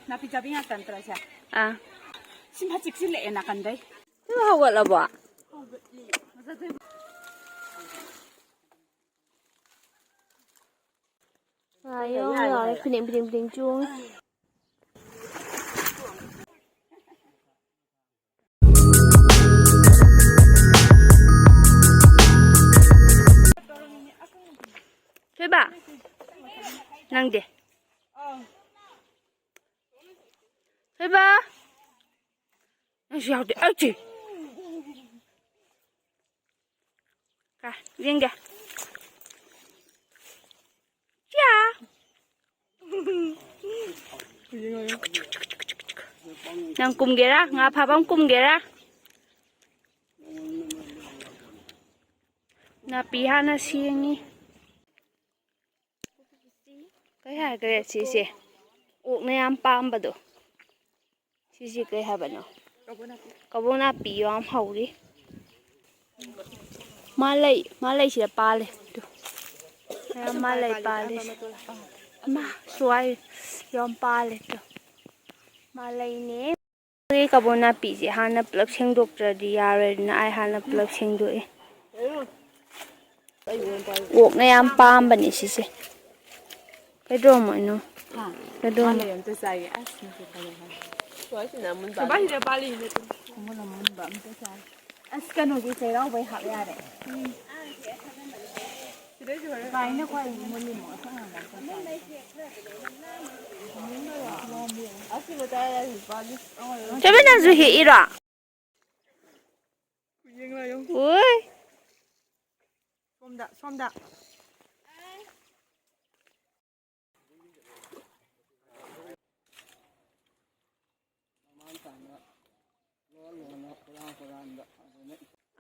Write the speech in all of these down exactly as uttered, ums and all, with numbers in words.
ꯅꯥꯄꯤ ꯆꯥꯕꯤ ꯉꯥꯛꯇ ꯅꯠꯇ꯭ꯔꯁꯦ? ꯑꯥ꯫ ꯁꯤ ꯃꯥ ꯆꯤꯛꯁꯤꯜꯂꯛꯑꯦ ꯅꯥꯀꯟꯗꯩ꯫ ꯁꯤꯕꯨ ꯍꯧꯒꯠꯂꯕꯣ? ꯉꯥꯏꯌꯣ, ꯉꯥꯏꯌꯣ, ꯐꯤꯗꯤꯡ, ꯐꯤꯗꯤꯡ, ꯐꯤꯗꯤꯡ ꯆꯣꯡꯉꯤ꯫ ꯊꯣꯏꯕ, ꯅꯪꯗꯤ? ꯊꯣꯏꯕ, ꯅꯪꯁꯨ ꯌꯥꯎꯗꯦ꯫ ꯑꯩ ꯆꯦ꯫ ꯀ-, ꯌꯦꯡꯒꯦ꯫ ꯆꯤꯌꯥ꯫ ꯅꯪ ꯀꯨꯝꯒꯦꯔꯥ? ꯉꯥ ꯐꯥꯕ ꯑꯃ ꯀꯨꯝꯒꯦꯔꯥ? ꯅꯥꯄꯤ ꯍꯥꯟꯅ ꯁꯦꯡꯉꯤ꯫ ꯀꯩ ꯍꯥꯏꯈ꯭ꯔꯦ ꯁꯤꯁꯦ? ꯑꯣꯛꯅ ꯌꯥꯝ ꯄꯥꯝꯕꯗꯣ꯫ ꯁꯤꯁꯤ ꯀꯩ ꯍꯥꯏꯕꯅꯣ? ꯀꯕꯣ ꯅꯥꯄꯤ ꯌꯥꯝ ꯍꯧꯔꯤ꯫ ꯃꯥꯂꯩ, ꯃꯥꯂꯩꯁꯤꯗ ꯄꯥꯜꯂꯦ꯫ ꯇꯨ꯫ ꯃꯌꯥꯝ ꯃꯥꯂꯩ ꯄꯥꯜꯂꯦ꯫ ꯃꯥ ꯁ꯭ꯋꯥꯏ ꯌꯥꯝ ꯄꯥꯜꯂꯦ꯫ ꯇꯨ꯫ ꯃꯥꯂꯩꯅꯦ꯫ ꯑꯩꯈꯣꯏꯒꯤ ꯀꯕꯣ ꯅꯥꯄꯤꯁꯦ ꯍꯥꯟꯅ ꯄꯨꯂꯞ ꯁꯦꯡꯗꯣꯛꯇ꯭ꯔꯗꯤ ꯌꯥꯔꯣꯏ꯫ ꯑꯗꯨꯅ ꯑꯩ ꯍꯥꯟꯅ ꯄꯨꯂꯞ ꯁꯦꯡꯗꯣꯛꯑꯦ꯫ ꯑꯣꯛꯅ ꯌꯥꯝ ꯄꯥꯝꯕꯅꯦ ꯁꯤꯁꯦ꯫ ꯀꯩꯗꯧꯔꯝꯃꯣꯏꯅꯣ? ꯍꯥ? ꯀꯩꯗꯧꯔꯝꯃꯣ-, ꯃꯥꯂꯩ ꯑꯝꯇ ꯆꯥꯏꯒꯦ꯫ ꯑꯁ, ꯃꯁꯤ ꯀꯩꯅꯣ ꯍꯥꯏ꯫ ꯁ꯭ꯋꯥꯏꯁꯤꯅ ꯑꯃꯨꯟꯕ ꯑꯃꯨꯟ ꯑꯃꯨꯟꯕ ꯑꯝꯇ ꯆꯥꯏ꯫ ꯑꯁ, ꯀꯩꯅꯣꯒꯤ ꯆꯩꯔꯥꯎꯕꯩ ꯍꯥꯞ ꯌꯥꯔꯦ꯫ ꯎꯝ꯫ ꯁꯤꯗꯩꯁꯤ ꯍꯣꯔꯦꯟ ꯚꯥꯏ, ꯅꯈꯣꯏ ꯃꯨꯜꯂꯤꯃꯣ? ꯑꯁꯣꯝ ꯅꯥꯀꯟ ꯆꯠꯈ꯭ꯔꯣ꯫ ꯑꯁꯤ ꯃꯇꯥꯏ ꯅꯨꯄꯥꯒꯤ꯫ ꯆꯦꯕꯦ, ꯅꯪꯁꯨ ꯍꯦꯛꯏꯔꯣ? ꯌꯦꯡꯉꯣ, ꯌꯦꯡꯉꯣ꯫ ꯎꯏ꯫ ꯁꯣꯝꯗ, ꯁꯣꯝꯗ꯫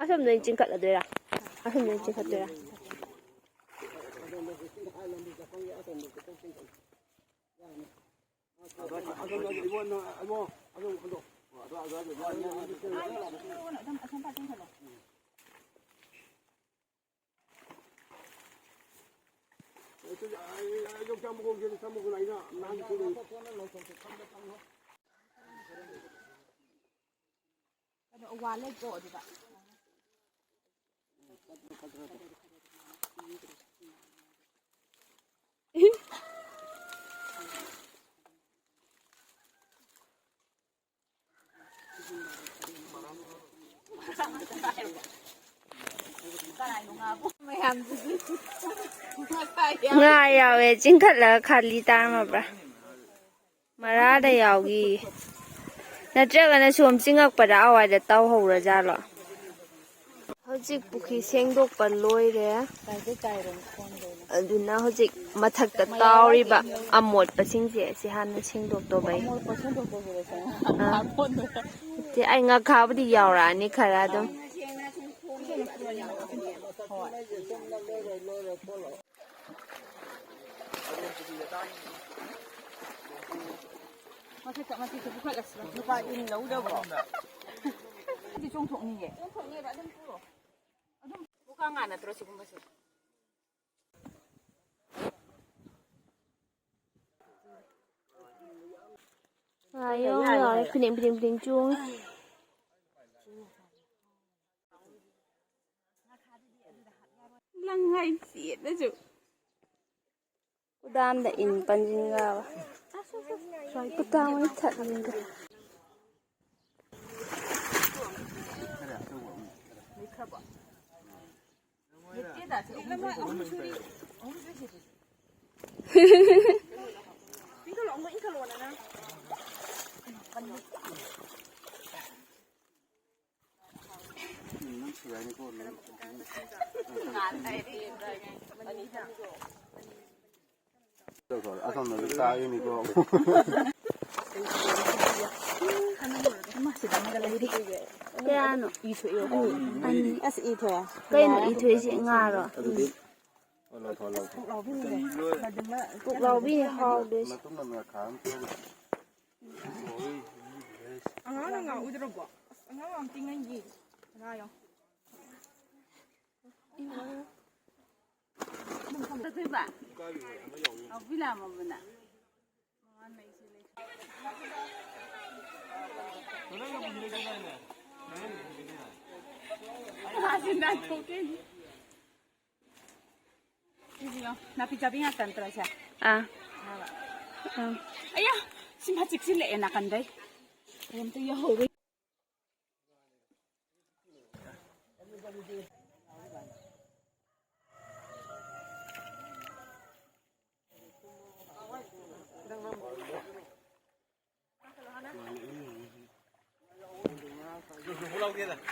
ꯑꯁꯣꯝꯗ ꯑꯣꯏꯅ ꯆꯤꯡꯈꯠꯂꯗꯣꯏꯔꯥ? ꯑꯁꯣꯝꯗ ꯑꯣꯏꯅ ꯆꯤꯡꯈꯠꯇꯣꯏꯔꯥ? ꯋꯥ ꯂꯩꯀꯣ ꯑꯗꯨꯗ꯫ ꯉꯥ ꯌꯥꯎꯋꯦ, ꯆꯤꯡꯈꯠꯂꯒ ꯈꯥꯂꯤ ꯇꯥꯔꯝꯃꯕ꯭ꯔꯥ? ꯃꯔꯥꯗ ꯌꯥꯎꯈꯤ꯫ ꯅꯠꯇ꯭ꯔꯒꯅ ꯁꯣꯝ ꯆꯤꯡꯉꯛꯄꯗ ꯑꯋꯥꯏꯗ ꯇꯧꯍꯧꯔꯖꯥꯠꯂꯣ? ꯍꯧꯖꯤꯛ ꯄꯨꯈ꯭ꯔꯤ ꯁꯦꯡꯗꯣꯛꯄ ꯂꯣꯏꯔꯦ꯫ ꯑꯗꯨꯅ ꯍꯧꯖꯤꯛ ꯃꯊꯛꯇ ꯇꯥꯎꯔꯤꯕ ꯑꯃꯣꯠꯄꯁꯤꯡꯁꯦ ꯁꯤ ꯍꯥꯟꯅ ꯁꯦꯡꯗꯣꯛꯇꯧꯕꯩ꯫ ꯑꯥ꯫ ꯁꯤ ꯑꯩ ꯉꯥꯈꯥꯕꯨꯗꯤ ꯌꯥꯎꯔꯛꯑꯅꯤ ꯈꯔ ꯑꯗꯨꯝ꯫ ꯃꯊꯛꯇ ꯃꯊꯛꯇ ꯄꯨꯈꯠꯂꯁꯤꯔ? ꯅꯨꯄꯥ ꯏꯟ ꯂꯧꯗꯕ꯭ꯔꯣ? ꯑꯗꯨꯗꯤ ꯆꯣꯡꯊꯣꯛꯅꯤꯌꯦ꯫ ꯆꯣꯡꯊꯣꯛꯅꯤꯌꯦꯕ, ꯑꯗꯨꯝ ꯄꯨꯔꯣ꯫ ꯑꯗꯨꯝ ꯃꯨꯀꯥ ꯉꯥ ꯅꯠꯇ꯭ꯔꯣ ꯁꯤꯒꯨꯝꯕꯁꯦ? ꯉꯥ ꯌꯥꯎꯔꯦ, ꯐꯤꯗꯤꯡ ꯐꯤꯗꯤꯡ ꯐꯤꯗꯤꯡ ꯆꯣꯡꯉꯤ꯫ ꯂꯪ ꯍꯥꯏ ꯆꯦꯠꯅꯁꯨ꯫ ꯈꯨꯗꯥꯝꯗ ꯏꯟ ꯄꯟꯁꯤꯟꯈ꯭ꯔꯕ꯫ ꯈꯨꯗꯥꯝ ꯑꯣꯏꯅ ꯊꯠꯂꯤꯗ꯫ ꯑꯁꯣꯝꯗꯁꯨ ꯀꯥꯔꯤꯅꯤꯀꯣ꯫ ꯀꯌꯥꯅꯣ? ꯑꯅꯤ꯫ ꯑꯁ, ꯏ ꯊꯣꯛꯑꯦ꯫ ꯀꯩꯅꯣ ꯏ ꯊꯣꯛꯏꯁꯦ? ꯉꯥꯔꯣ? ꯑꯗꯨꯗꯤ ꯄꯨꯛꯂꯥꯎꯕꯤꯅꯦ ꯍꯥꯎꯗꯣꯏꯁꯦ꯫ ꯑꯉꯥꯡꯅ ꯉꯥ ꯎꯗ꯭ꯔꯕꯣ? ꯑꯁ, ꯑꯉꯥꯡ ꯌꯥꯝ ꯇꯤꯡꯉꯩꯒꯤ ꯉꯥ ꯌꯥꯎ꯫ ꯆꯠꯇꯣꯏꯕ? ꯉꯥꯎꯕꯤ ꯂꯥꯛꯑꯝꯃꯕꯅ? ꯃꯃꯥ ꯂꯩꯁꯦ ꯂꯩ꯫ ꯁꯤ ꯅꯥꯟꯊꯣꯛꯀꯦ꯫ ꯁꯤꯁꯨ ꯌꯦꯡꯉꯣ, ꯅꯥꯄꯤ ꯆꯥꯕꯤ ꯉꯥꯛꯇ ꯅꯠꯇ꯭ꯔꯣ ꯁꯦ? ꯑꯥ꯫ ꯑꯥ꯫ ꯑꯌꯥ, ꯁꯤ ꯃꯥ ꯆꯤꯛꯁꯤꯜꯂꯛꯑꯦ ꯅꯥꯀꯟꯗꯩ꯫ ꯑꯩ ꯑꯝꯇ ꯌꯧꯍꯧꯔꯦ꯫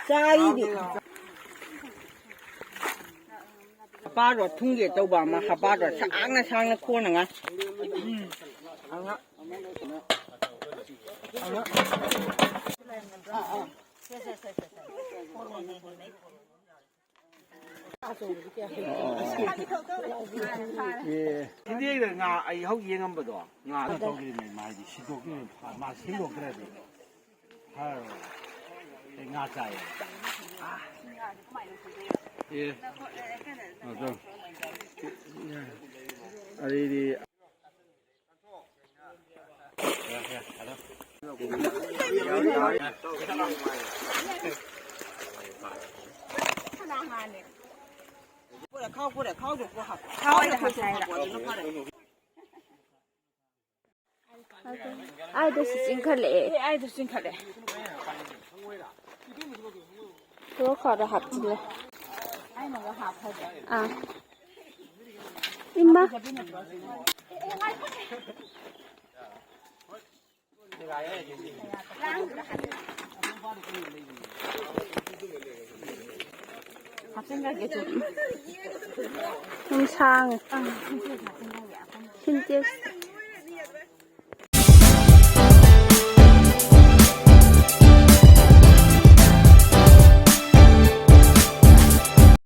ꯆꯥꯔꯤꯗꯤ꯫ ꯍꯄꯥꯗꯣ ꯊꯨꯡꯒꯦ ꯇꯧꯕ ꯑꯃ, ꯍꯄꯥꯗꯣ ꯁꯥꯡꯅ ꯁꯥꯡꯅ ꯈꯣꯟꯅꯉꯥꯏ꯫ ꯑꯦ, ꯁꯤꯗꯩꯗ ꯉꯥ ꯑꯩ ꯍꯧꯖꯤꯛ ꯌꯦꯡꯉꯝꯕꯗꯣ, ꯉꯥ ꯀꯩꯅꯣ ꯇꯧꯈꯤꯕꯅꯦ, ꯃꯥꯗꯤ ꯁꯤꯗꯣꯛꯈꯤꯕꯅꯦ, ꯃꯥ ꯁꯤꯟꯗꯣꯛꯇ꯭ꯔꯗꯤ ꯐꯔꯣꯏ꯫ ꯑꯩ ꯉꯥ ꯆꯥꯏꯌꯦ꯫ ꯑꯦ, ꯑꯗꯣ, ꯑꯗꯩꯗꯤ ꯄꯨꯔꯦ, ꯈꯥꯎ ꯄꯨꯔꯦ, ꯈꯥꯎꯗꯣ ꯄꯨꯔ ꯍꯥꯞꯄꯣ꯫ ꯈꯥꯎꯗꯣ ꯈꯣꯏꯁꯨ ꯍꯥꯞꯄꯣ, ꯑꯗꯨꯅ ꯐꯔꯦ꯫ ꯑꯥꯏꯗꯁꯨ ꯆꯤꯡꯈꯠꯂꯛꯑꯦ꯫ ꯑꯦ, ꯑꯥꯏꯗꯁꯨ ꯆꯤꯡꯈꯠꯂꯦ꯫ ꯈꯔ ꯈꯔ ꯍꯥꯞꯆꯤꯜꯂꯦ꯫ ꯑꯥ꯫ ꯏꯃꯥ꯫ ꯍꯥꯞꯆꯤꯟꯈ꯭ꯔꯒꯦ, ꯆꯨꯝ꯫ ꯁꯨꯝ ꯁꯥꯡꯉꯦ꯫ ꯁꯤꯟꯇꯦꯛꯁ꯫